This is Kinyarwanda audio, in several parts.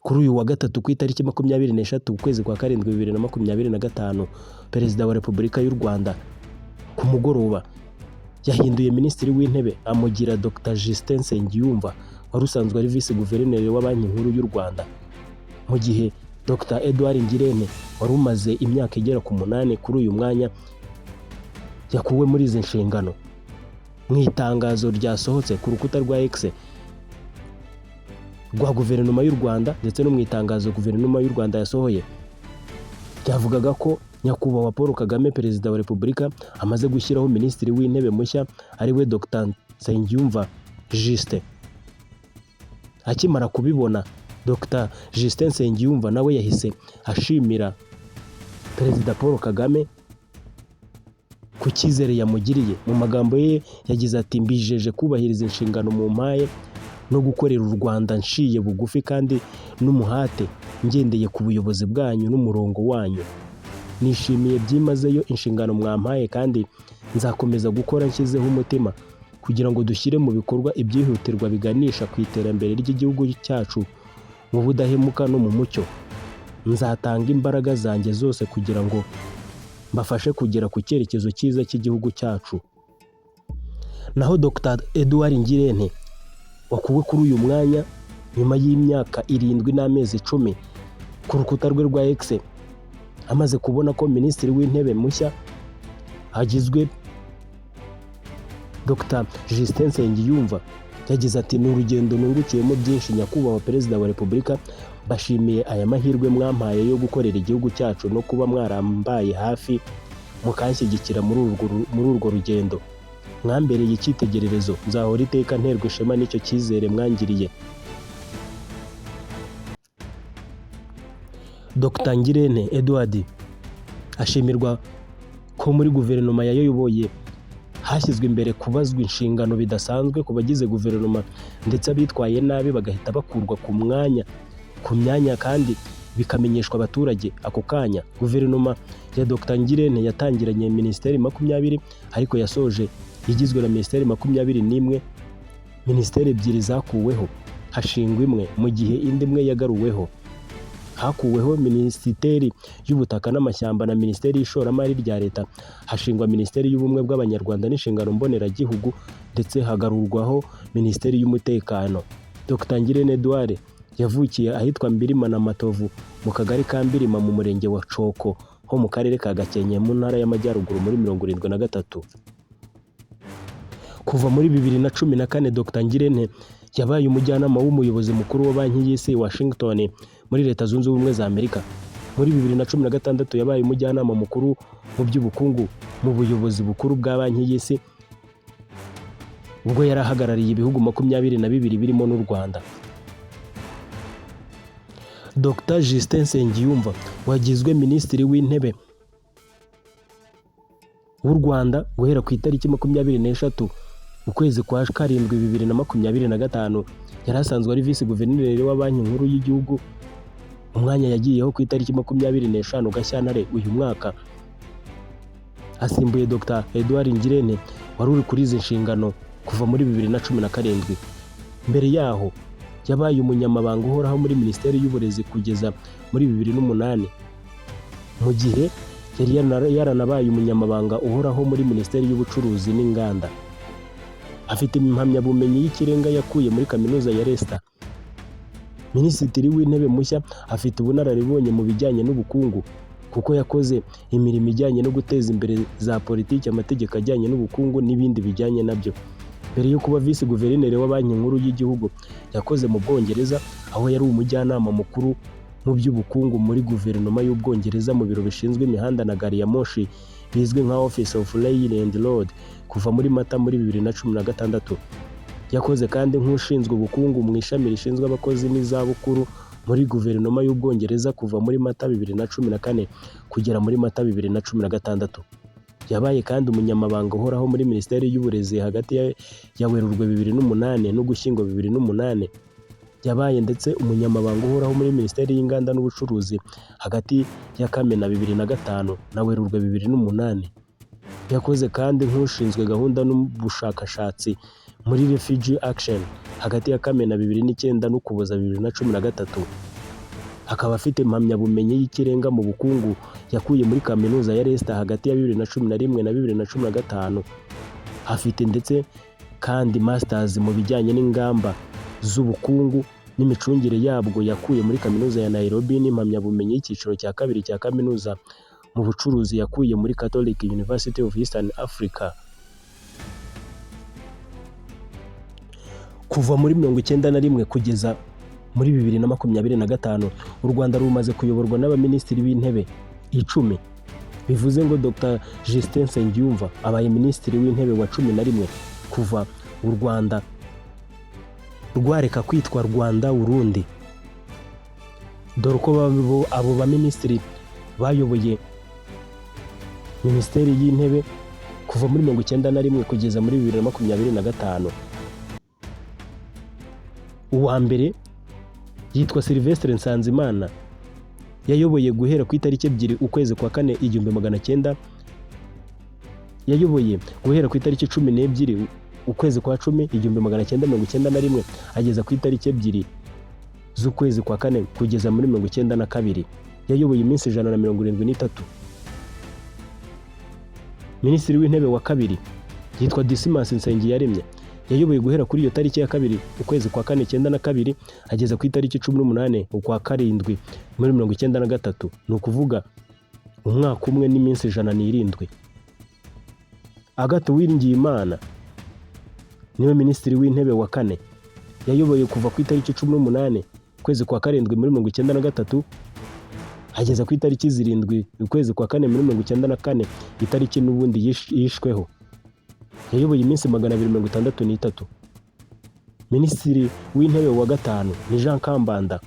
Kuri uyu wa gatatu, ku itariki 23 ukwezi kwa karindwi 2025, Perezida wa Repubulika y'u Rwanda ku mugoroba yahinduye Minisitiri w'Intebe, amugira Dr Justin Nsengiyumva wari usanzwe ari Visi Guverineri wa Banki Nkuru y'u Rwanda, mu gihe Dr Edouard Ngirente wari umaze imyaka igera ku 8 kuri uyu mwanya yakuwe muri izi nshingano. Mu itangazo ryasohotse ku rukuta rwa X rwa Guverinoma y'u Rwanda ndetse no mu itangazo Guverinoma y'u Rwanda yasohoye, ryavugaga ko Nyakubahwa Paul Kagame, Perezida wa Repubulika, amaze gushyiraho Minisitiri w'Intebe mushya, ariwe Dr Nsengiyumva Justin. Akimara kubibona, Dr Justin Nsengiyumva nawe yahise ashimira Perezida Paul Kagame ku cyizere yamugiriye. Mu magambo ye yagize ati: "Mbijeje kubahiriza inshingano mumpaye no gukorera u Rwanda nciye bugufi kandi n'umuhate, ngendeye ku buyobozi bwanyu n'umurongo wanyu. Nishimiye byimazeyo inshingano mwampaye kandi nzakomeza gukora nshyizeho umutima kugira ngo dushyire mu bikorwa ibyihutirwa biganisha ku iterambere ry'igihugu cyacu mu budahemuka no mu mucyo. Nzatanga imbaraga zanjye zose kugira ngo mbafashe kugera ku cyerekezo cyiza cy'igihugu cyacu." Naho Dr Edouard Ngirente wakuwe kuri uyu mwanya nyuma y'imyaka 7 n'amezi 10, ku rukuta rwe rwa X amaze kubona ko Minisitiri w'Intebe mushya agizwe Dr Justin Nsengiyumva, yagize ati: "Ni urugendo nungukiyemo byinshi. Nyakubahwa Perezida wa Repubulika, mbashimiye aya mahirwe mwampaye yo gukorera igihugu cyacu no kuba mwarambaye hafi mukanshyigikira muri urwo rugendo. Mwambereye icyitegererezo, nzahora iteka nterwa ishema n'icyo cyizere mwangiriye." Dr Ngirente Edouard ashimirwa ko muri guverinoma yayoboye hashyizwe imbere kubazwa inshingano bidasanzwe ku bagize guverinoma, ndetse abitwaye nabi bagahita bakurwa ku myanya kandi bikamenyeshwa abaturage ako kanya. Guverinoma ya Dr Ngirente yatangiranye minisiteri 20, ariko yasoje igizwe na minisiteri 21. Minisiteri ebyiri zakuweho hashingwa imwe, mu gihe indi imwe yagaruweho. Hakuweho Minisiteri y'Ubutaka n'Amashyamba na Minisiteri y'Ishoramari rya Leta, hashingwa Minisiteri y'Ubumwe bw'Abanyarwanda n'Inshingano Mboneragihugu, ndetse hagarurwaho Minisiteri y'Umutekano. Dr Ngirente Edouard yavukiye ahitwa Mbirima na Matovu, mu kagari ka Mbirima, mu murenge wa Coko ho mu karere ka Gakenke, mu ntara y'Amajyaruguru, muri 73. Kuva muri 2014, Dr Ngirente yabaye umujyanama w'umuyobozi mukuru wa Banki y'Isi i Washington muri Leta Zunze Ubumwe za Amerika. Muri 2016 yabaye umujyanama mukuru mu by'ubukungu mu buyobozi bukuru bwa Banki y'Isi, ubwo yari ahagarariye ibihugu 22 birimo n'u Rwanda. Dr Justin Nsengiyumva wagizwe Minisitiri w'Intebe w'u Rwanda guhera ku itariki 23 ukwezi kwa karindwi 2025, yari asanzwe ari Visi Guverineri wa Banki Nkuru y'Igihugu, umwanya yagiyeho ku itariki 25 Gashyantare uyu mwaka, asimbuye Dr Edouard Ngirente wari uri kuri izi nshingano kuva muri 2017. Mbere yaho yabaye umunyamabanga uhoraho muri Minisiteri y'Uburezi kugeza muri 2008, mu gihe yari yaranabaye umunyamabanga uhoraho muri Minisiteri y'Ubucuruzi n'Inganda. Afite impamyabumenyi y'ikirenga yakuye muri Kaminuza ya Leicester. Minisitiri w'Intebe mushya afite ubunararibonye mu bijyanye n'ubukungu, kuko yakoze imirimo ijyanye no guteza imbere za politiki, amategeko ajyanye n'ubukungu n'ibindi bijyanye nabyo. Mbere yo kuba Visi Guverineri wa Banki Nkuru y'Igihugu, yakoze mu Bwongereza, aho yari umujyanama mukuru mu by'ubukungu muri Guverinoma y'Ubwongereza mu biro bishinzwe imihanda na gari ya moshi bizwi nka Office of Rail and Road, kuva muri Mata muri 2016. Yakoze kandi nk'ushinzwe ubukungu mu ishami rishinzwe abakozi n'izabukuru muri Guverinoma y'Ubwongereza kuva muri Mata 2014 kugera muri Mata 2016. Yabaye kandi umunyamabanga uhoraho muri Minisiteri y'Uburezi hagati ya Werurwe 2008 n'Ugushyingo 2008. Yabaye ndetse umunyamabanga uhoraho muri Minisiteri y'Inganda n'Ubucuruzi hagati ya Kamena 2005 na Werurwe 2008. Yakoze kandi nk'ushinzwe gahunda n'ubushakashatsi muri Refugee Action hagati ya Kamena 2009 n'Ukuboza 2013. Akaba afite impamyabumenyi y'ikirenga mu bukungu yakuye muri Kaminuza ya Leicester hagati ya 2011 na 2015. Afite ndetse kandi Masters mu bijyanye n'ingamba z'ubukungu n'imicungire yabwo yakuye muri Kaminuza ya Nairobi, n'impamyabumenyi y'icyiciro cya kabiri cya kaminuza mu bucuruzi yakuye muri Catholic University of Eastern Africa. Kuva muri 91 kugeza muri 2025, u Rwanda rumaze kuyoborwa n'abaminisitiri b'intebe 10. Bivuze ngo Dr Justin Nsengiyumva abaye minisitiri w'intebe wa 11 kuva u Rwanda rwareka kwitwa Rwanda Urundi. Dore uko abo baminisitiri bayoboye minisiteri y'intebe kuva muri 91 kugeza muri 2025. Uwa mbere yitwa Sylvestre Nsanzimana, yayoboye guhera ku itariki 2 ukwezi kwa kane 1900, yayoboye guhera ku itariki 12 ukwezi kwa 10 1991 ageza ku itariki 2 z'ukwezi kwa kane kugeza muri 92. Yayoboye iminsi 173. Minisitiri w'intebe wa kabiri yitwa Dismas Nsengiyaremye, yayoboye guhera kuri iyo tariki ya 2 ukwezi kwa kane 92 ageza ku itariki 18 ukwa karindwi muri 93, ni ukuvuga umwaka umwe n'iminsi 107. Agathe Uwiringiyimana niwe minisitiri w'intebe wa kane, yayoboye kuva ku itariki 18 ukwezi kwa karindwi muri 93 ageza ku itariki 7 ukwezi kwa kane muri 94, itariki n'ubundi yishweho. Yayoboye iminsi 263. Minisitiri w'intebe wa gatanu ni Jean Kambanda,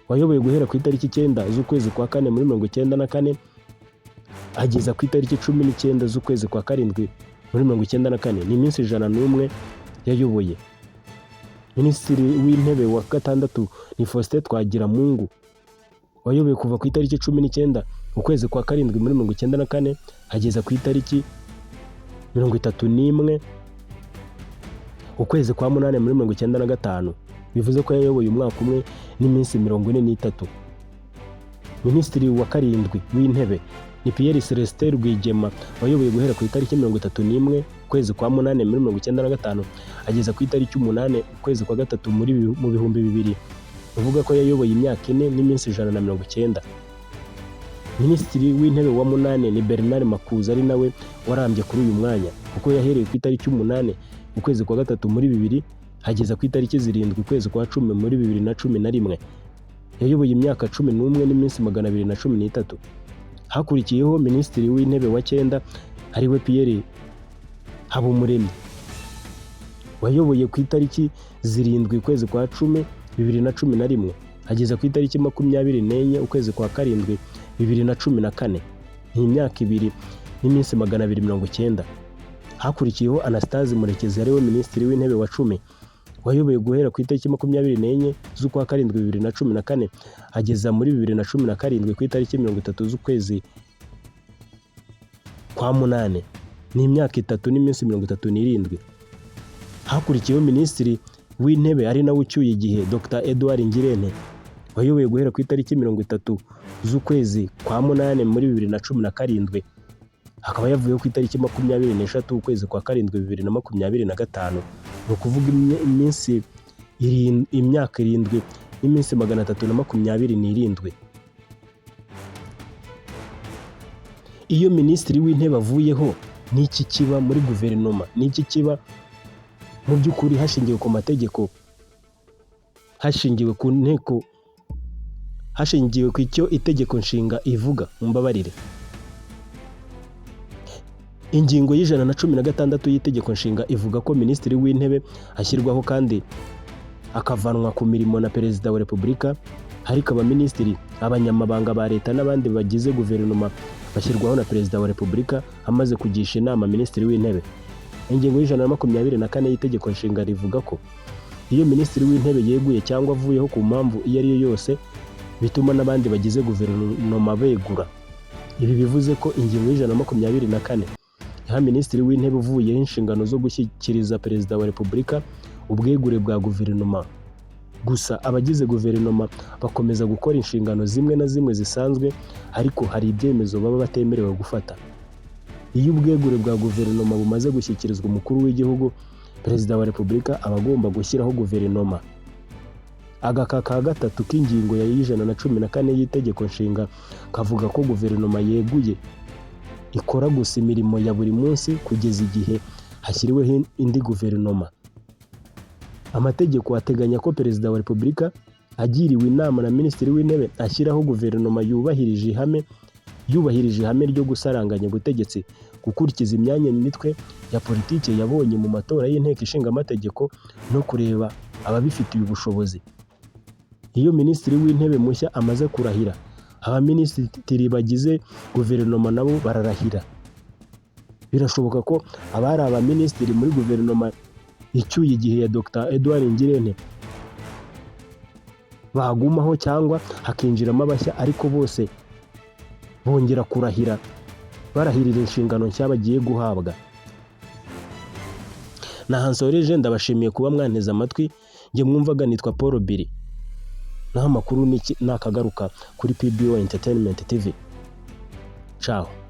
wayoboye guhera ku itariki 9 z'ukwezi kwa kane muri 94 ageza ku itariki 19 z'ukwezi kwa karindwi muri 94, ni iminsi 101 yayoboye. Minisitiri w'intebe wa gatandatu ni Faustin Twagiramungu, wayoboye kuva ku itariki 19 ukwezi kwa karindwi muri 94 ageza ku itariki 31 ukwezi kwa munani muri 95, bivuze ko yayoboye umwaka umwe n'iminsi 43. Minisitiri wa karindwi w'intebe ni Pierre Celestin Rwigema, wayoboye guhera ku itariki 31 ukwezi kwa munani muri 95 ageza ku itariki 8 ukwezi kwa gatatu mu 2000, uvuga ko yayoboye imyaka 4 n'iminsi 190. Minisitiri w'intebe wa munani ni Bernard Makuza, ari nawe warambye kuri uyu mwanya, kuko yahereye ku itariki 8 ukwezi kwa gatatu muri 2000 ageza ku itariki 7 ukwezi kwa 10 muri 2011. Yayoboye imyaka 11 n'iminsi 213. Hakurikiyeho minisitiri w'intebe wa 9 ariwe Pierre Habumuremyi, wayoboye ku itariki 7 ukwezi kwa 10 2011 ageza ku itariki 24 ukwezi kwa karindwi 2014, ni imyaka 2 n'iminsi 290. Hakurikiyeho Anastase Murekezi ariwe minisitiri w'intebe wa 10, wayoboye guhera ku itariki 24 z'ukwa karindwi 2014 ageza muri 2017 ku itariki 30 z'ukwezi kwa munani, ni imyaka 3 n'iminsi 37. Hakurikiyeho minisitiri w'intebe ari nawe ucyuye igihe Dr Edouard Ngirente, wayoboye guhera ku itariki 30 z'ukwezi kwa munani muri 2017, akaba yavuyeho ku itariki 23 ukwezi kwa karindwi 2025, ni ukuvuga iminsi imyaka 7 n'iminsi 327. Iyo minisitiri w'intebe avuyeho, n'iki kiba muri guverinoma? N'iki kiba mu by'ukuri hashingiwe ku mategeko, hashingiwe ku nteko, hashingiwe ku icyo itegeko nshinga ivuga? Mumbabarire. Ingingo y'116 y'itegeko nshinga ivuga ko minisitiri w'intebe ashyirwaho kandi akavanwa ku mirimo na perezida wa repubulika, ariko abaminisitiri, abanyamabanga ba leta n'abandi bagize guverinoma bashyirwaho na perezida wa repubulika amaze kugisha inama minisitiri w'intebe. Ingingo y'124 y'itegeko nshinga rivuga ko iyo minisitiri w'intebe yeguye cyangwa avuyeho ku mpamvu iyo ari yo yose, bituma n'abandi bagize guverinoma begura. Ibi bivuze ko ingingo y'124 iha minisitiri w'intebe uvuyeho inshingano zo gushyikiriza perezida wa repubulika ubwegure bwa guverinoma. Gusa abagize guverinoma bakomeza gukora inshingano zimwe na zimwe zisanzwe, ariko hari ibyemezo baba batemerewe gufata. Iyo ubwegure bwa guverinoma bumaze gushyikirizwa umukuru w'igihugu, Perezida wa Repubulika aba agomba gushyiraho guverinoma. Agaka ka gatatu k'ingingo ya 114 y'Itegeko Nshinga kavuga ko guverinoma yeguye ikora gusa imirimo ya buri munsi kugeza igihe hashyiriweho indi guverinoma. Amategeko ateganya ko Perezida wa Repubulika agiriwe inama na Minisitiri w'Intebe ashyiraho guverinoma yubahirije ihame ryo gusaranganya ubutegetsi, gukurikiza imyanya imitwe ya politiki yabonye mu matora y'Inteko Ishinga Amategeko no kureba ababifitiye ubushobozi. Iyo Minisitiri w'Intebe mushya amaze kurahira, abaminisitiri bagize guverinoma nabo bararahira. Birashoboka ko abari abaminisitiri muri guverinoma icyuye igihe ya Dr Edouard Ngirente bagumaho cyangwa hakinjiramo abashya, ariko bose bongera kurahira, barahirira inshingano nshya bagiye guhabwa. Naha nsoreje. Ndabashimiye kuba mwanteze amatwi. Njye mwumvaga nitwa Paul Biri, naho amakuru nakagaruka kuri PBO Entertainment TV. Ciao.